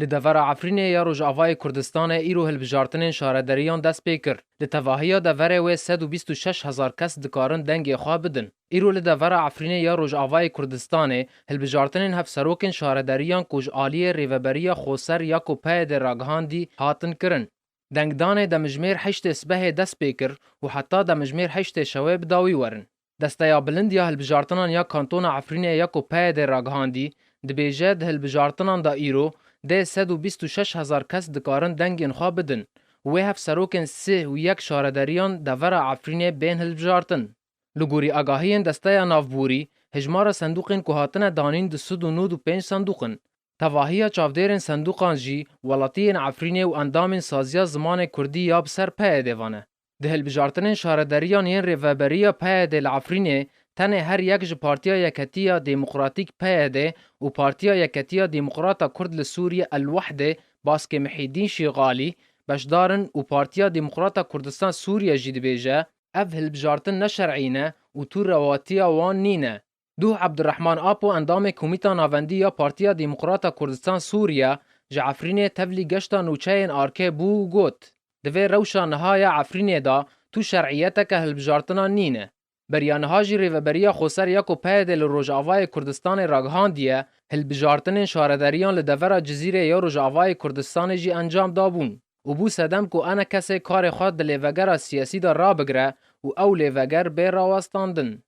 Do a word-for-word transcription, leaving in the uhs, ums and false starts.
Li devera Efrînê ya Rojavayê Kurdistanê îro hilbijartinên şarederiyan dest pê kir. Li tevahiya deverê wê sed û bîst û şeş hezar kes dikarin dengê xwe bidin. Îro li devera Efrînê ya Rojavayê Kurdistanê hilbijartinên hevserokên şarederiyan ku ji aliyê Rêveberiya Xweser ya ku P Y D ragihandî hatin kirin. Dengdanê demijmêr heştê sibehê dest pê kir û heta demijmêr heştê şewê bi dawî werin. Desteya Bilind ya Hilbijartinan ya Kantona Efrînê ya ku P Y D ragihandî, dibêje di hilbijartinan de îro dê sed û bîst û şeş hezar kes dikarin dengên xwe bidin û wê hevserokên sih û yek şarederiyan devera Efrînê bên hilbijartin. Li gorî agahiyên Desteya Navborî, hejmara sendûqên ku hatine danîn du sed û nod û pênc sendûq in. Tevahiya çavdêrên sendûqan jî welatiyên Efrînê û endamên Saziya Zimanê Kurdî ya bi ser P Y D ve ne. Di hilbijartinên şarederiyan yên Rêveberiya P Y D li Efrînê tenê her yek ji Partiya Yeketiya Demokratîk P Y D û Partiya Yeketiya Demokrata Kurd li Sûriye El-Wehdê Baskê Mihîdîn Şîxalî beşdar in û Partiya Demokrata Kurdistan Sûriye jî dibêje, ev hilbijartin ne şer'î ne û tu rewatiya wan nîne. Duh Abdurrahman Apo, endamê Komîta Navendî ya Partiya Demokrata Kurdistan Sûriye, ji Efrînê tevlî geşta nûçeyên Arkê bû û got, di vê rewşa niha ya Efrînê de tu şer'iyeteke hilbijartinan nîne. Beriya niha jî Rêveberiya Xweser ya ku P Y D li Rojavayê Kurdistanê ragihandiye, hilbijartinên şarederiyan li devera Cizîrê ya Rojavayê Kurdistanê jî encam dabûn û bû sedem ku enekesê karê xwe di lêvegera siyasî de rabigire û ew lêveger bê rawestandin.